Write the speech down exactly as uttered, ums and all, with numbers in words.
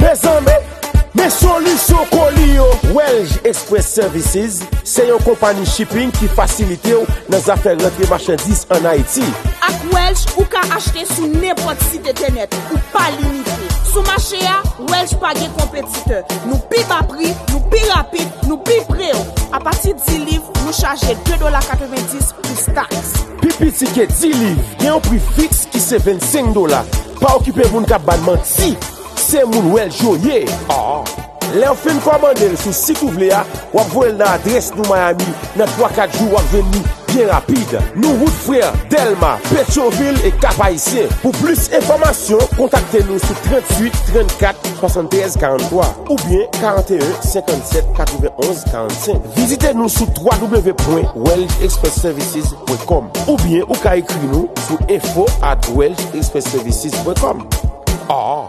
Mezanmi, men solisyon koli yo! Welge Express Services se yon konpayi shipping ki fasilite w nan zafè rantre machandiz ann Ayiti. Ak Welge, ou ka achte sou nenpòt sit entènèt, ou pa limite. Sou mache a, Welge pa gen konpetitè. Nou pi ba pri, nou pi rapid, nou pi pre w. Apati dis liv, nou chaje de dola katrevenndis plis taks. Pi piti ke dis liv, gen yon pri fiks ki se vennsenk dola. Pa okipe moun k ap ba n manti. Se moun Welge yo ye. Ah. Lè w fin kòmande l sou sit ou vle a, w ap voye l nan adrès nou Miami. Nan twa kat jou, w ap jwenn li byen rapid. Nou wout Frè, Dèlma, Petyonvil e Kap Ayisyen. Pou plis enfòmasyon, kontakte nou sou tranntuit trannkat swasanntrèz karanntwa oubyen karanteyen senkannsèt katrevenonz karannsenk. Vizite nou sou twa w w w pwen welge express services pwen com oubyen ou ka ekri nou sou info at welge express services pwen com. Ah.